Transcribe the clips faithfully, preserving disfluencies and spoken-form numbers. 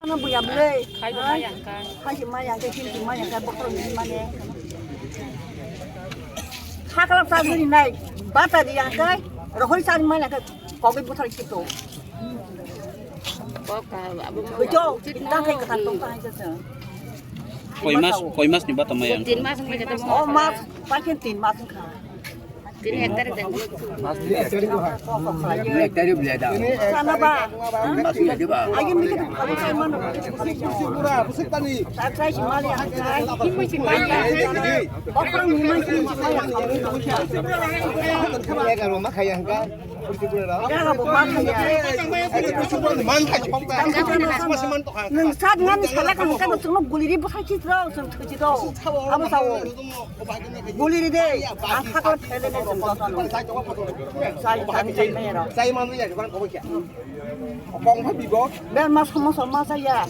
Ano buya bwlwi. Khai bo maya hwnkha. Khai bo maya hwnkha, khin khin maya hwnkha, bokhorok ni mane. Hakla chajwri nai, bata di hwnkha, rohoi chari maya hwnkha, kogwi buthar kito. Bujo, tang khai kwthang tong tang hai jasa. Koi mas, koi mas ni bata maya hwnkha? Tin mas wngkha. O mas, paikhe tin mas wngkha. Tini ek tarik dan. Ek tarik belai da. Sana ba? Mas belai da ba? Agi mikir apa saya mana? Sik sik sik pura, sik tani. Tak saya si mali hati saya. Ini mesti mali. Orang ini mesti mali. Kaya kalau mak kaya enggak? Kaya kalau mak kaya. Man kaya. Nang saat ngan salah kan kita betul guliri bukan citra, betul citra. Apa tahu? Guli ri de, ang khakla phele de chwng jotono. Chai, chai, chai, chai, mero. Chai manwi ya, jwan kobo kya. Kong pha bibo. Ber ma somo somo chaya.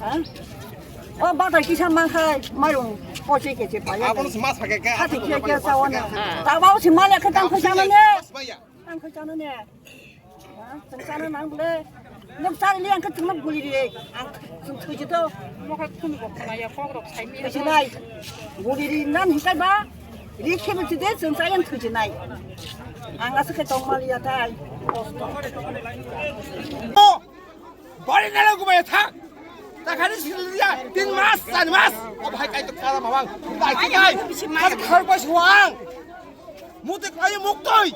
Ha? O bata kisa man khai, mairung poche keche paya. Abon sma sake ka. Hati kya kya sawana. Tabao si male khetang khojana ne. Tang khe chana ne. Ha? Chwng chana nang bole. Nok chari li ang khe chwngno guli ri. Ang chwng thwi jito. Mokha khunu bo khna ya, kok rok sai mi. Thwi jinai. Guli ri nan hikai ba. Ri khe bo chide chwng chai ang thwi jinai. Ang asa khe tong mali ya tai. Bari nalo gumaya thang. Takhani siliya tin mas, char mas. O bhai kai to kala mawang. Kai to kai. Khar khar bai suang. Mutik ayo muktoi.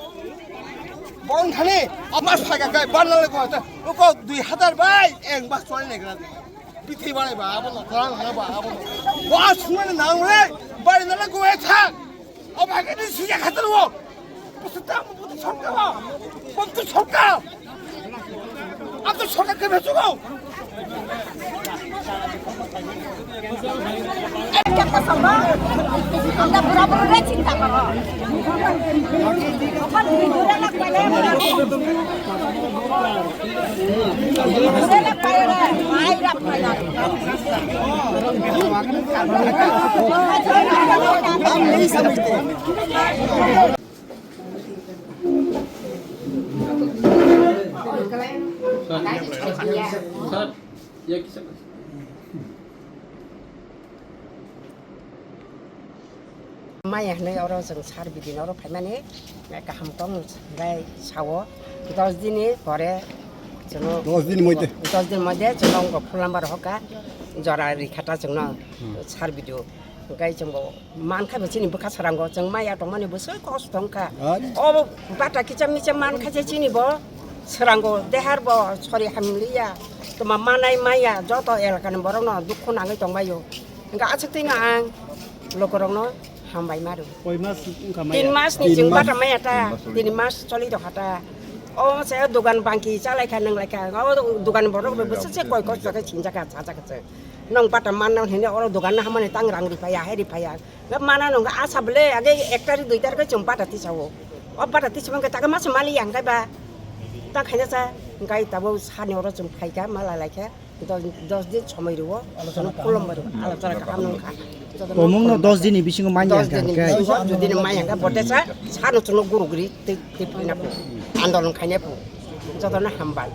Bon khani apa saga kai ban nalo gumaya. Uko dui hazar bai eng bas choli ne gra. Bithi bai ba abo no kala ba abo no. Wa sungani nang le. Bari nalo gumaya thang. O bhai kai to sija khatar wo. Bwswk tamo bwtwi sorkar? Bwtwi sorkar? Ang to sorkar khe besugo. Ekta kosong ba, ang to pura pura re chinta koro. Opan dui dura lak pale. Dura lak pale, mai lak pale. Maya hinwi oro chwng sar bidin oro phaimani kaham tong bai sao dos dini pore chwngno dos dini moide. Dos dini moide chwngno wngkha phone number hoka jora rikha ta chwngno sar bidio hwnkhe chwngbo. Mankha bo chini bwkha srango chwng maya tongmani bwswk kosto wngkha. Ari. Obo bata kicha micha mankha je chini bo srango dehar bo sori hamliya. Toma manai maya joto elakani borokno dukhu nangwi tongbaio. Hwnkhe aswk twino ang lukurokno hambai maro. Koi mas wngkha maya? Tin mas ni chwng bata maya ta. Tin mas choli rokha ta. O se dogan bangki chalaikha nwnglaikha. O dogan borok bo bwswk se koi kosto khe sinjakha chajakha se. Nwng bata manna hwnwi oro dogan no hamani tang rang ripaya, hai ripaya. Ga mana nwng asa bwle age ek tarik dui tarik chwng bata tisao. O bata tisao wngkha taga masa mali yang kaiba. Ta khaina sa wngkha tabuk sani oro chwng phaikha mala laikha. Dos, dos din somoi rwo. Alochona kaham. Alochona kaham wngkha. Tomungno dos dini bisingo manya dos din bisingo jodi manya kha bote sa sano chwngno gurugri tei tei phaina po. Andolon khaina po. Jotono hambai.